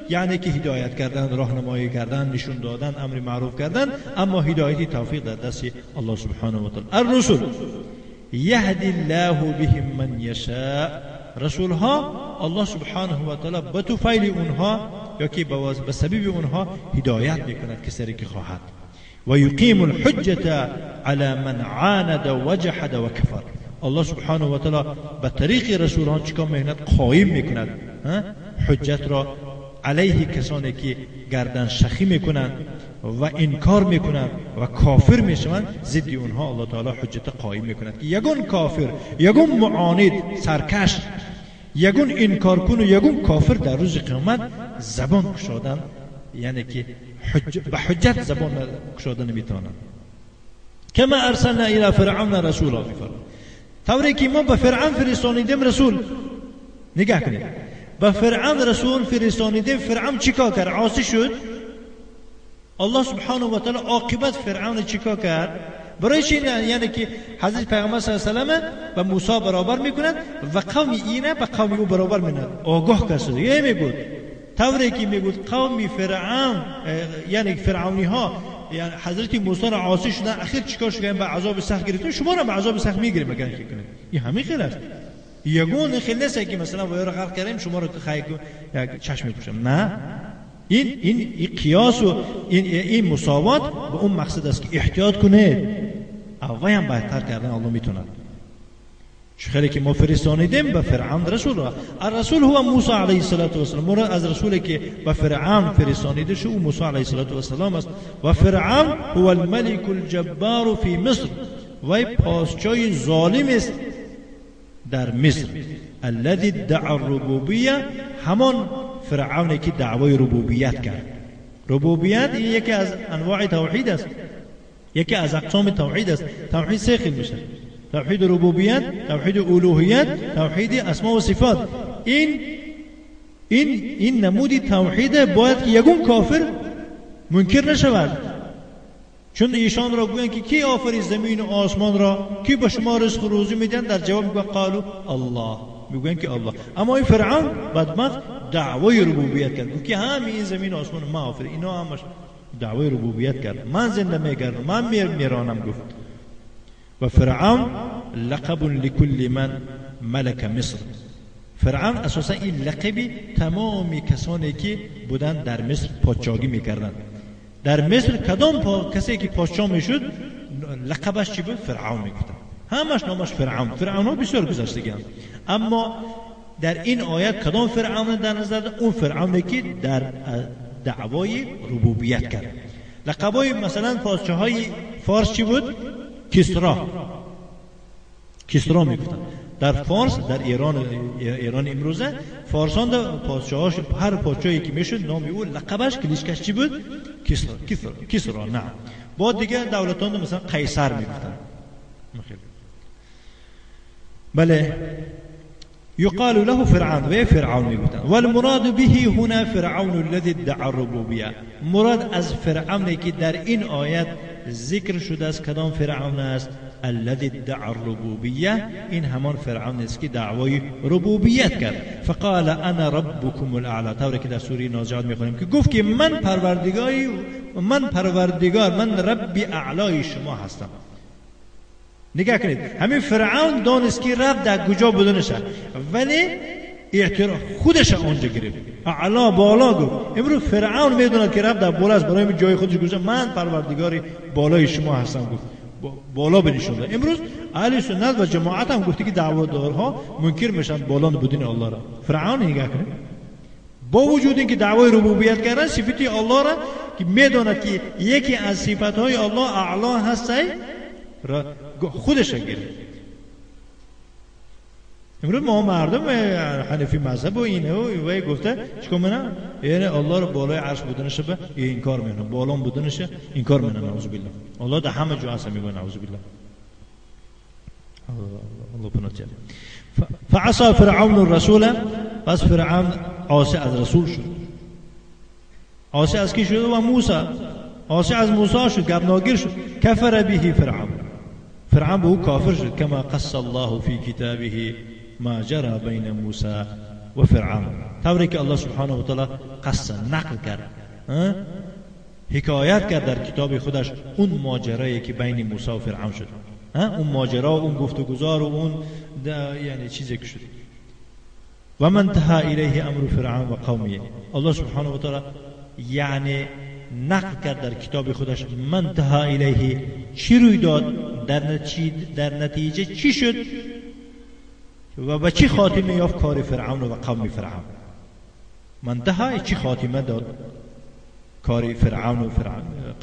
یعنی که هدایت کردن، راهنمایی کردن، نشون دادن، امر معروف کردن، اما هدایت توفیق در دست الله سبحانه و تعالی. الرسل یهدی الله بهم من یشاء، رسول ها الله سبحانه و تعالی به توفیل اونها یا که به سبب اونها هدایت میکند کسی که خواهد. و یقیم الحجة علی من عاند و جحد و کفر، الله سبحانه و تعالی به طریق رسول ها چیکار میکند؟ قایم میکند حجت را علیه کسانی که گردن شخی میکنند و انکار میکنند و کافر میشوند. ضد اونها الله تعالی حجت قایم میکند که یگون کافر، یگون معاند سرکش، یگون انکار کن و یگون کافر در روز قیامت زبان گشادن، یعنی که به حجت زبان گشادن نمیتوانند. کما ارسلنا الی فرعون رسولا، میفرماید طوری که ما به فرعون فرستانیدیم رسول. نگاه کنید، به فرعون رسول فرستانیدیم، فرعون چیکار کرد؟ عاصی شد. الله سبحانه و تعالی عاقبت فرعون چیکار کرد؟ برای چی؟ یعنی که حضرت پیغمبر صلی الله علیه و سلم به موسی برابر میکنند و قوم اینه به قوم او برابر میکنند. آگاه کس دیگه میگود طوری که میگود قوم فرعون، یعنی فرعونی ها، یعنی حضرت موسی را عاصی شدن، اخیر چیکار شدن؟ به عذاب سخت گرفتن. شما را به عذاب سخت میگیریم اگر که کنید. این همین خیر است. یگون خیر نیست که مثلا وای را غرق کردیم شما را خیر یک چشم میپوشم. نه، این قیاس و این مساوات به اون مقصد است که احتیاط کنید. اول هم بهتر کردن الله میتوند. خیلی که ما فرستانیدیم به فرعون رسول را. الرسول هو موسی علیه الصلاة والسلام. مراد از رسولی که به فرعون فرستانیده شد او موسی علیه الصلاة والسلام است. و فرعون هو الملک الجبار فی مصر، وی پادشاه ظالم است در مصر. الذي ادعى الربوبیه، همان فرعونی که دعوای ربوبیت کرد. ربوبیت این یکی از انواع توحید است، یکی از اقسام توحید است. توحید سه قسم میشه: توحید ربوبیت، توحید الوهیت، توحید اسما و صفات. این نمودی توحید باید که یگون کافر منکر نشود، چون ایشان را گویند که کی آفرید زمین و آسمان را، کی به شما رزق و روزی میدن، در جواب میگویند قالوا الله، میگویند که الله. اما این فرعون بدبخت دعوای ربوبیت کرد، گفت که همین زمین و آسمان ما آفرید، اینا همش دعوای ربوبیت کرد، من زنده میگردم، من میرانم گفت. و فرعون لقب لكل من ملک مصر. فرعون اساسا این لقبی تمام کسانی که بودن در مصر پادشاهی میکردند. در مصر کدام کسی که پادشاه میشد لقبش چی بود؟ فرعون میگفتن. همش نامش فرعون. فرعون ها بسیار گذشتگی. اما در این آیت کدام فرعون در نظر؟ اون فرعونی که در دعوای ربوبیت کرد. لقبای مثلا پادشاهای فارس چی بود؟ کسرا. کسرا میگفتن در فارس، در ایران امروزه فارسان در پادشاهاش، هر پادشاهی که میشد نام او لقبش کلیشکش چی بود؟ کسرا. کسرا، کسرا. نه، با دیگه دولتان مثلا قیصر میگفتن. بله، يقال له فرعون و فرعون میگفتن. والمراد به هنا فرعون الذي ادعى الربوبیه. مراد از فرعونی که در این آیت ذکر شده است کدام فرعون است؟ الذي ادعى الربوبیه. این همان فرعون است که دعوای ربوبیت کرد. فقال انا ربكم الاعلى، طوری که در سوره نازعات میخوانیم که گفت که من پروردگاری، من پروردگار، من رب اعلای شما هستم. نگاه کنید، همین فرعون دانست که رب در کجا بودنشه، ولی اعتراف خودش آنجا گرفت، اعلا بالا گفت. امروز فرعون میدوند که رب در بالا است، برای جای خودش گفت من پروردگار بالای شما هستم گفت. بالا بنشونده. امروز اهل سنت و جماعت هم گفته که دعوادارها منکر میشن بالا بودن الله را. فرعون نگاه کنه، با وجود اینکه دعوای ربوبیت کردن، صفتی الله را که میداند که یکی از صفتهای الله اعلا هست را خودش گرفت. امروز ما مردم حنفی مذهب و اینه و گفته چیکار منم؟ یعنی الله رو بالای عرش بودنش به انکار میکنه، بالا بودنش انکار میکنه، نعوذ بالله. الله در همه جا هست، میگه نعوذ بالله. الله پناه. فعصى فرعون الرسول، پس فرعون عاصی از رسول شد. عاصی از کی شد؟ و موسی. عاصی از موسی شد، گبناگیر شد. کفر به فرعون، فرعون به او کافر شد. کما قص الله فی کتابه ما جرى بین موسی و فرعون، طوری که الله سبحانه و تعالی قصه نقل کرد، حکایت کرد در کتاب خودش اون ماجرایی که بین موسی و فرعون شد، اون ماجرا، اون گفتگوزار و اون یعنی چیزی که شد. و من انتهى الیه امر فرعون و قومه، الله سبحانه و تعالی یعنی نقل کرد در کتاب خودش من انتهى الیه، چی روی داد، در نتیجه چی شد و به چی خاتمه یافت کار فرعون و قوم فرعون. منتها چی خاتمه داد کار فرعون و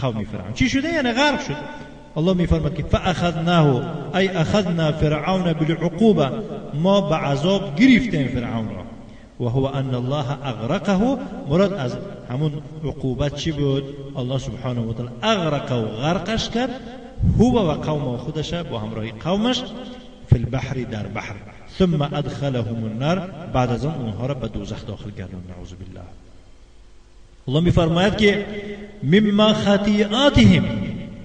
قوم فرعون؟ چی شده؟ یعنی غرق شد. الله میفرماد که فاخذناه، ای اخذنا فرعون بالعقوبه، ما به عذاب گرفتیم فرعون را. و هو ان الله اغرقه، مراد از همون عقوبت چی بود؟ الله سبحانه و تعالی اغرقه و غرقش کرد، هو و قوم خودش با همراهی قومش، فی البحر، در بحر. ثم ادخلهم النار، بعد از آن اونها را به دوزخ داخل کردند، نعوذ بالله. الله میفرماید که مما خطیئاتهم،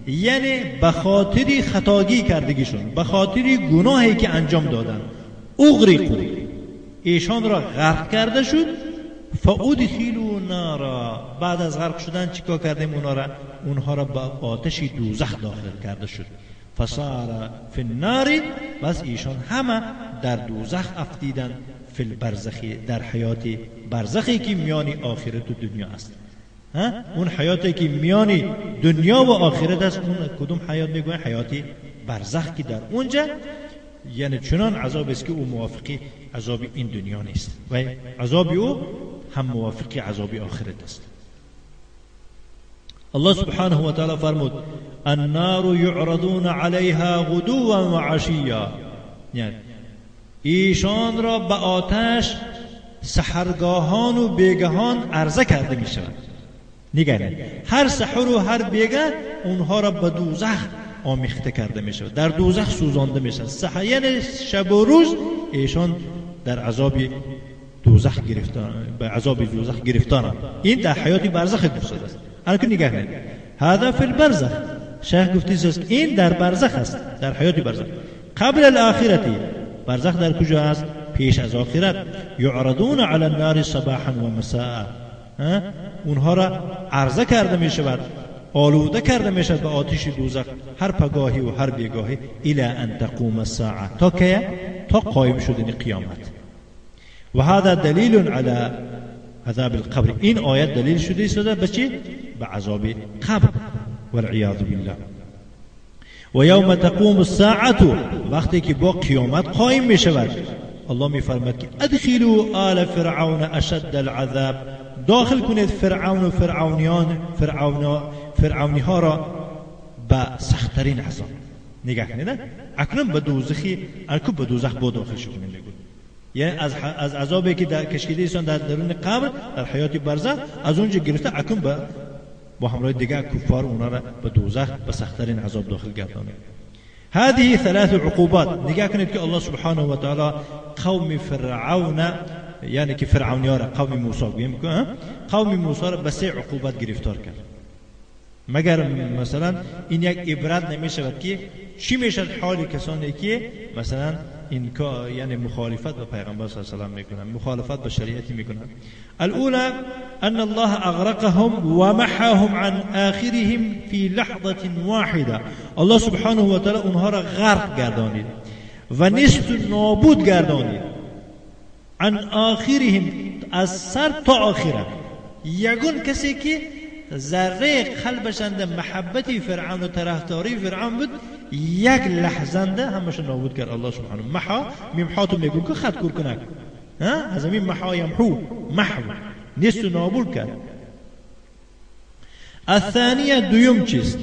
یعنی به خاطر خطاگی کردگیشون، به خاطر گناهی که انجام دادن، اغرقوا، ایشان را غرق کرده شد. فادخلوا نارا، بعد از غرق شدن چیکار کردیم اونها را؟ اونها را به آتش دوزخ داخل کرده شد. فصار فی النار، بس ایشان همه در دوزخ افتیدن، فی البرزخی، در حیات برزخی که میان آخرت و دنیا است. اون حیاتی که میان دنیا و آخرت است، اون کدوم حیات میگوین؟ حیات برزخ که در اونجا یعنی چنان عذاب است که او موافقی عذاب این دنیا نیست و عذاب او هم موافقی عذاب آخرت است. الله سبحانه و تعالی فرمود النار يعرضون عليها غدوا وعشيا، یعنی ایشان را به آتش سحرگاهان و بیگهان عرضه کرده می شود. نگران هر سحر و هر بیگه اونها را به دوزخ آمیخته کرده می شود، در دوزخ سوزانده می شود. سحر یعنی شب و روز ایشان در عذاب دوزخ گرفتار، به عذاب دوزخ گرفتارند. این در حیات برزخ گفته است. الان نگاه کنید، هذا فی البرزخ، شیخ گفته است این در برزخ است، در حیات برزخ. قبل الاخرتی، برزخ در کجا است؟ پیش از آخرت. یعرضون علی النار صباحا و مساء، اونها را عرضه کرده می شود، آلوده کرده می شود به آتش دوزخ هر پگاهی و هر بیگاهی، الی ان تقوم الساعه، تا که تا قایم شدن قیامت. و هذا دلیل علی عذاب القبر، این آیت دلیل شده است به چی؟ به عذاب قبر والعیاذ بالله. و یوم تقوم الساعه، وقتی که با قیامت قایم می شود، الله می فرماید که ادخلوا آل فرعون اشد العذاب، داخل کنید فرعون و فرعونیان، فرعونی ها را به سختترین عذاب. نگاه کنید اکنون به دوزخی، اکنون به دوزخ با داخل شکنید، میگوید یعنی از عذابی که در کشیده ایشان در درون قبر در حیات برزخ از اونجا گرفته، اکنون با همراه دیگر کفار اونا را به دوزخ به سختترین عذاب داخل گردانید. هذه ثلاث عقوبات. نگاه کنید که الله سبحانه و تعالی قوم فرعون، یعنی که فرعونی را، قوم موسی گوییم، قوم موسی را به سه عقوبت گرفتار کرد. مگر مثلا این یک عبرت نمی شود که چی میشد حال کسانی که مثلا این یعنی مخالفت به پیغمبر صلی الله علیه و سلم میکنن، مخالفت به شریعت میکنن. الاولى ان الله اغرقهم ومحاهم عن آخرهم في لحظة واحدة. الله سبحانه و تعالی اونها را غرق گردانید و نیست نابود گردانید، عن آخرهم، از سر تا آخره. یگون کسی که ذره قلبشان محبتی فرعون و طرفداری فرعون بود، یک لحظه همش نابود کرد الله سبحانه. محا میمحاتو میگو که خط کور کنک، از همین محا یمحو محو نیست و نابود کرد. الثانیه دویم چیست؟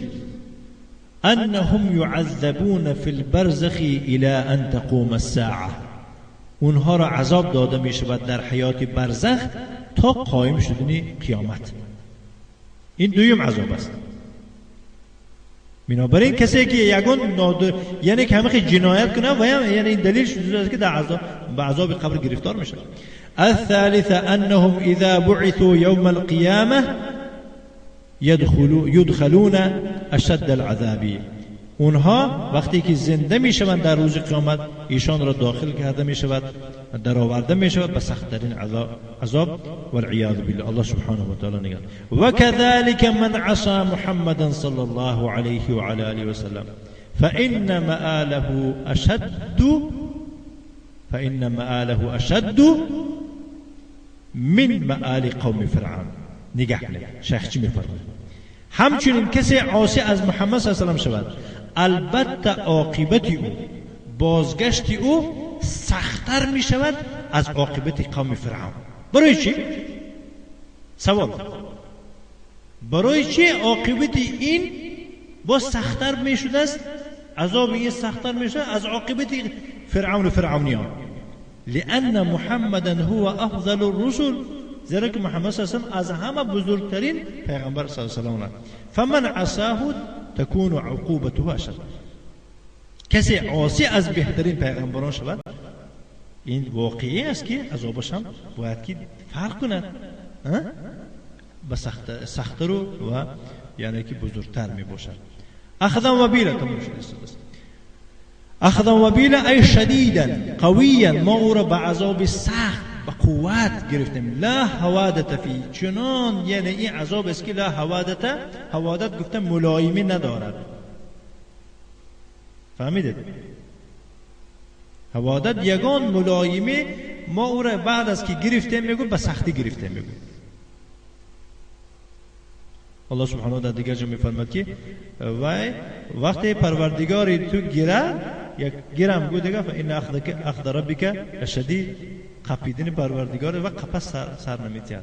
انهم يعذبون في البرزخ الى ان تقوم الساعه. اونها را عذاب داده می شود در حیات برزخ تا قایم شدن قیامت. این دویم عذاب است. بنابراین کسی که یگان نادر یعنی که همه جنایت کنه و یعنی این دلیل شده است که در عذاب به عذاب قبر گرفتار میشه. الثالثه انهم اذا بعثوا یوم القیامه يدخلون اشد العذاب. اونها وقتی که زنده میشوند در روز قیامت ایشان را داخل کرده میشود، درآورده میشود به سخت ترین عذاب والعیاذ بالله. الله سبحانه و تعالی نگه. و كذلك من عصى محمدا صلى الله عليه وعلى آله وسلم فإن مآله اشد، فإن مآله اشد من مآل قوم فرعون. نگاه کنید شیخ چی میفرماید. همچنین کسی عاصی از محمد صلی الله علیه و سلم شود، البته عاقبت او، بازگشت او سخت‌تر می شود از عاقبت قوم فرعون. برای چی؟ سوال، برای چی عاقبت این باز سخت‌تر می شده است؟ عذاب این سخت‌تر می شود از عاقبت فرعون و فرعونیان. لأن محمدا هو افضل الرسل، زیرا که محمد صلی الله علیه و سلم از همه بزرگترین پیغمبر صلی الله علیه و سلم. فمن عصاه تكون عقوبته اشد. کسی عاصی از بهترین پیغمبران شود، این واقعی است که عذابش هم باید که فرق کند، به سخت‌تر و یعنی که بزرگتر می باشد. اخذا وبیلا تمام شده است. اخذا وبیلا ای شدیدا قویا، ما او را به عذاب سخت به قوت گرفتیم. لا هوادت فی، چنان یعنی این عذاب است که لا هوادت، هوادت گفته ملایمی ندارد. فهمیدید؟ هوادت یگان ملایمی، ما او را بعد از که گرفتیم میگو به سختی گرفتیم میگو. الله سبحانه در دیگر جا میفرماد که وای وقتی پروردگاری تو گیره یک گیرم گو دیگه فان اخذک اخذ ربک لشدید، قپیدن پروردگار و قپس سر نمیتید.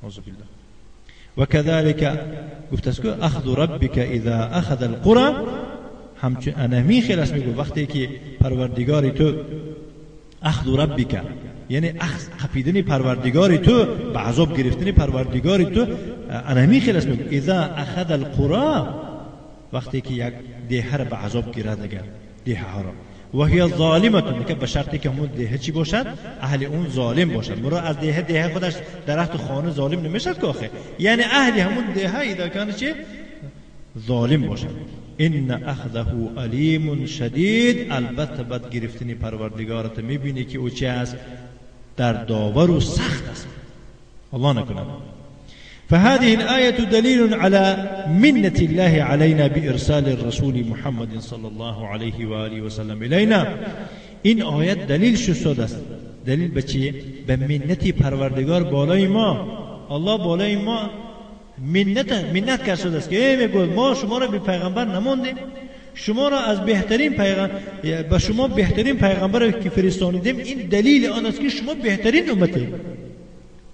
اعوذ بالله. و كذلك گفت است که اخذ ربک اذا اخذ القرى، همچون انمی خیلی است میگو وقتی که پروردگاری تو اخذ ربک یعنی اخذ قپیدن پروردگاری تو به عذاب گرفتن پروردگاری تو انمی خیلی است میگو اذا اخذ القرى، وقتی که یک دهه را به عذاب گیرد دیگر دهه ها را، و هي ظالمه، که به شرطی که همون دهه چی باشد؟ اهل اون ظالم باشد. مراد از دهه دهه خودش درخت خانه ظالم نمیشد که آخه، یعنی اهل همون دهه اذا کان چی؟ ظالم باشد. ان اخذه الیم شدید، البته بد گرفتن پروردگارت میبینی که او چه است؟ در داور و سخت است. الله نکند. فهذه الآية دليل على منة الله علينا بإرسال الرسول محمد صلى الله عليه وآله وسلم إلينا. این آیت دلیل شد است. دلیل به چی؟ به منت پروردگار بالای ما. الله بالای ما منت کرد شده است که میگوید ما شما را به پیغمبر نماندیم، شما را از بهترین پیغمبر، به شما بهترین پیغمبر که فرستانیدیم، این دلیل آن است که شما بهترین امتید.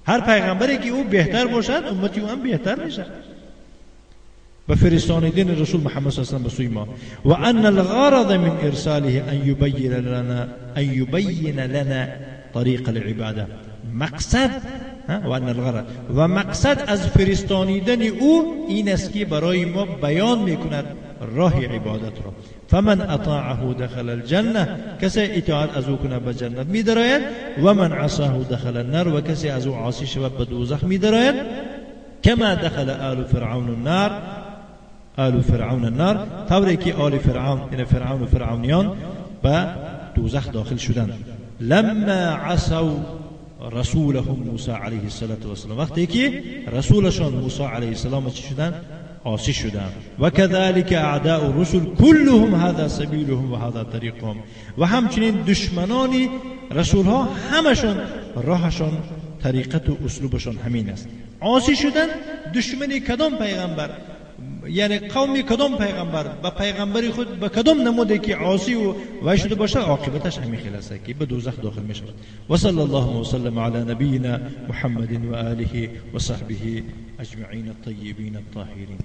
هر پیغمبری که او بهتر باشد امتی او هم بهتر میشه. به فرستانیدن رسول محمد صلی الله علیه و سلم به سوی ما. و ان الغرض من ارساله ان یبین لنا طریق العباده. مقصد و ان الغرض و مقصد از فرستانیدن او این است که برای ما بیان میکند راه عبادت را. فمن اطاعه دخل الجنه، کسی اطاعت از او کنه به جنت میدراید، و من عصاه دخل النار، و کسی از او عاصی شود به دوزخ میدراید. کما دخل آل فرعون النار، آل فرعون النار، طوری که آل فرعون یعنی فرعون و فرعونیان به دوزخ داخل شدند. لما عصوا رسولهم موسی علیه الصلاة والسلام، وقتی که رسولشان موسی علیه السلام چی شدند؟ عاصی شدند. و كذلك اعداء الرسل كلهم هذا سبیلهم و هذا طریقهم، و همچنین دشمنان رسول ها همشون راهشان طریقت و اسلوبشان همین است. عاصی شدن Душмани кадом пайғамбар, яъне қавми кадом пайғамбар ба пайғамбари худ ба кадом намуде ки осиву вай шуда бошад, оқибаташ ҳамин хел аст, ки ба дӯзах дохил мешавад. Ва салла аллоҳу васаллама ала набийина Муҳаммадин ва олиҳи ва саҳбиҳи аҷмаин аттайибин аттоҳирин.